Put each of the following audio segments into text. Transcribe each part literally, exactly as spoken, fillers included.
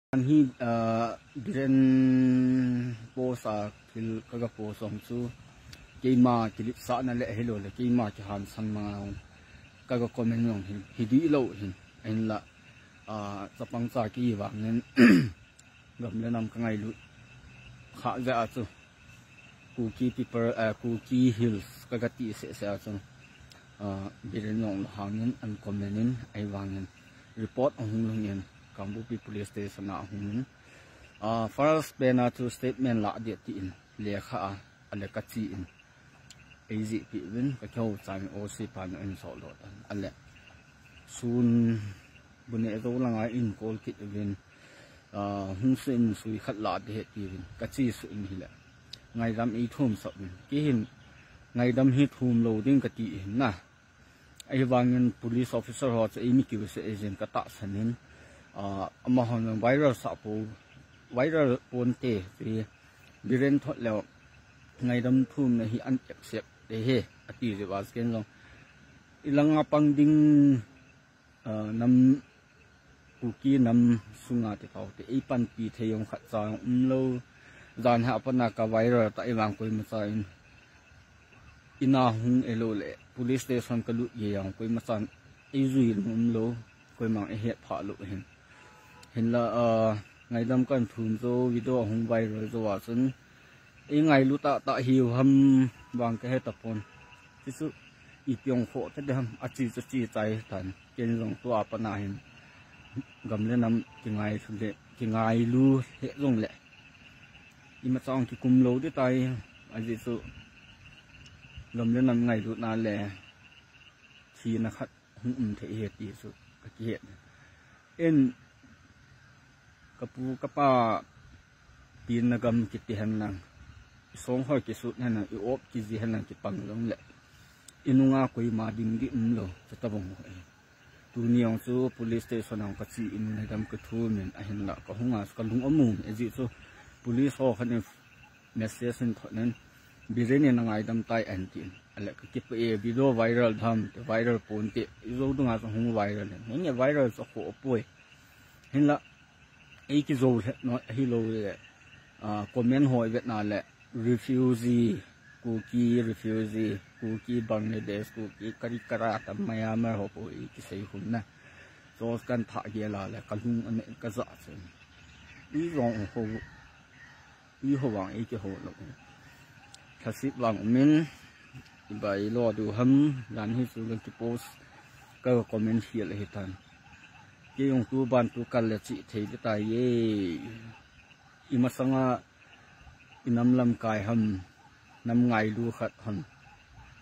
Ahi, ah, Biren post a thil kaga post jong chu keima kiletsahna le hilou le keima kihansan manga jong kaga comment jong hi, hi dihlou hin. Ahinla, ah, chapang cha kei vangin gam le nam kangailut kha jeh a chu Kuki people, ah, Kuki Hills kaga ti seh seh a chu, ah, Biren jong la hangin an comment in ahivangin report ahung lhung in Kangpokpi Police Station a ahung in, ah, first pen a chu statement la ding tin lekha a, ale kache in, eijih peh uvin, kakihou chan in O C pan in solo tan, ale sun bu neh jou langa in call kit uvin, ah, hung sui in sui khat la ding ahi tiuvin, kache suh in hile ngaidam eithum sah uvin, kei hin ngaidam hi thum lou ding kati in na. Ahivangin police officer ho chu eimi kiu seh e jin katahsan in, ah, amahon viral sah pou, viral ponte ti, Biren thot leh ngaidam thumna hi an accept te he ati jeh a chu ken jong ilanga pang ding, ah, nam Kuki nam sunga te thao te eipanpi thei jong khat cha jong umlou. Jan ha pana ka viral ta ahivang koima cha in ina hung elou le police station kalut gei jong koima chan eijui lou umlou, koima eihet phah lou hin. Hinla, ah, ngaidam kahin thum jou, video ahung viral jou a chun eingailu tahtah hiu ham vang kahe tapon. Chuchu ipi ong khoh ta ding ham, ache chu che chai tan. Ken jong tua pana hin gam le nam kingailu le, kingailu lheh jongle imacha ong kikum lou ding tai, ajeh chu gam le nam ngailutna le thina khat hung um thei ahi ti chu kakihet. In kapu kapa pinna gam kiti henlang, isong hoi kisut henlang, i-op kiji henlang kipang jongle inunga koima ding ding umlou, chutabang ho e. Tuni jong chu police station a kache in ngaidam kathum in ahinla kahunga chu kalung amun, ajeh chu police ho khat in message in thot in Biren in angaidam tai ahin tin. Ale kakipah e, video viral dam te, viral ponte, ijou dunga chu hung viral in. Hinge viral chu akhoh poi. Hinla eikijou lheh nom ahilou le, ah, comment ho ivetna le refugee, Kuki refugee, Kuki Bangladesh, Kuki kari kara tam Myanmar ho po eikisei khum na. Chu kahin thah gel a le kalung ane kajah chen. Ijong ho, iho vang eikihou lou. Lhaset vang umin, ibai lo diu ham, jan hi chu kakipost, ka comment hial ahitan. Kei jong tu ban tu kal le che thei ding tai e. Imasanga inam lamkai ham, nam ngailu khat ham,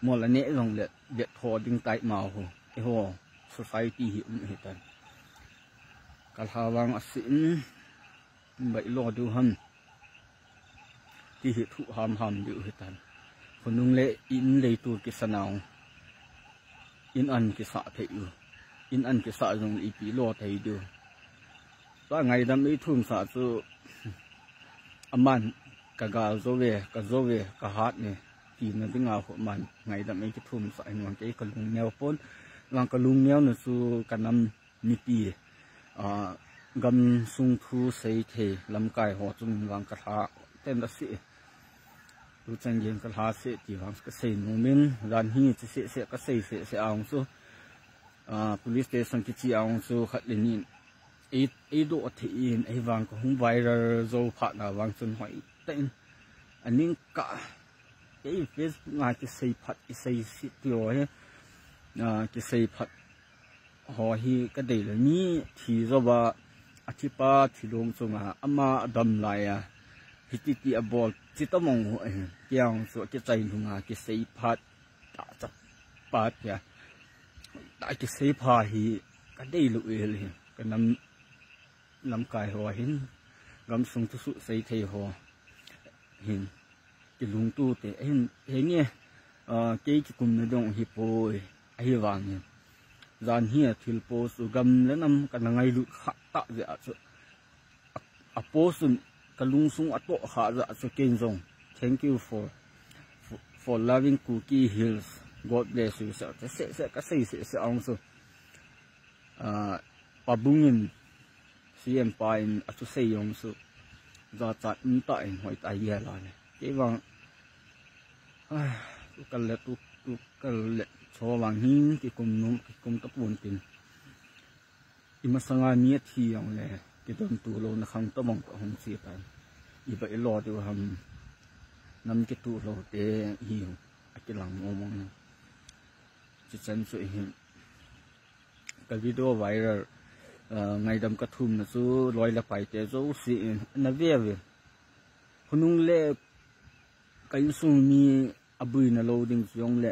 mol aneh jongle vettho ding tai ma ho, eiho society hi um ahitan. Kalha vang asin, bai lo diu ham, ti hi thu ham ham diu ahitan. Khonung le in leitu kisanau, in an kisah thei u, in an kisah jongle ipi lo thei diu. Tua ngaidam eithum sah chu aman kagal jou ve, kajou ve, kahat ne tina dinga ho aman ngaidam eikithum sah hin vang kei kalung neo pon, vang kalung neona chu kanam mipi, ah, gamsung thu seithei lamkai ho chung vang kalha ten asi. Tuchan geiyin kalha seh ti vang kasei nomin, jan hi che seh seh, kasei seh seh a jong chu, ah, police station kiche a jong chu khat le ni in ei, eidoh thei in, ahivang kahung viral jou phatna vang chun hoitah in aning kah, ei Facebook a kisei phat, kisei sih ti ho hi, ah, kisei phat ho hi kadei le mi thi jouva, athipa thilong chunga ama adam laiya hiti ti abol, chutabang ho ahi. Kei jong chu akichai nunga kisei phat, tahcha phat kei a, tah kisei phat hi kadei lou e le, kanam lamkai ho hin, gamsung thusuh seithei ho hin, kilungto te hin, hinge, ah, kei kikumna dong hipoi, ahivangin jan hi a thil post chu gam le nam kana ngailut kha tah jeh a chu, a, a post chun kalungsung atoh kha jeh a chu ken jong, thank you for, for, for loving Kuki Hills, God bless you, seh seh seh, kasei seh seh a jong chu, ah, pabung in Yen pa in a thusei jong chu jachat um tah in hoi tah a hi a le. Kei vang, ah, tu kal le tu, tu kal le cho vang hi kikum nom, kikum tapon tin. I masanga mi a thi jong le, kidon tu lou na khang tobang ka hung chi tan. I ba i lo diu ham, nam kitu lou te hi a kilang mong mong. Chuchan chu hi. Ka video viral, ah, ngaidam ka thum na chu loi le pai te jouse in na ve ve. Khonung le ka insung mi a buina lou ding chu jong le,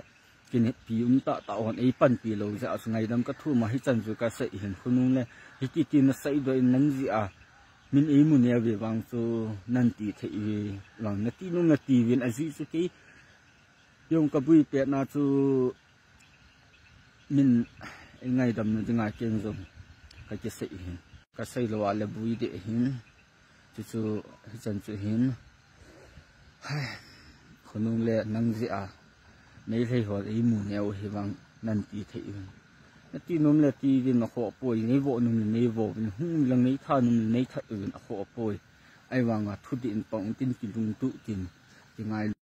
kineppi um tah tah hon ei panpi lou jeh a chu ngaidam ka thum a hichan chu ka sei hin. Khonung le hiti ti na sei doh in nang jeh a min ei mu neo ve vang chu nan ti thei uve vang, na ti nom na ti uvin, ajeh chu kei jong ka bui pet na chu min ei ngaidam na dinga kei jong ka kisei hin. Ka sei lou a le bui deh hin. Chuchu hichan chu hin. Khonung le nang jeh a Meitei hon ei mu neo hi vang nan ti thei uvin. Na ti nom le ti uvin, a khoh poi, nei vo nom le nei vo uvin, hung lang nei tha nom le nei tha uvin, a khoh poi. Ahivanga thudih in pang tin, kilungtuh tin, kingai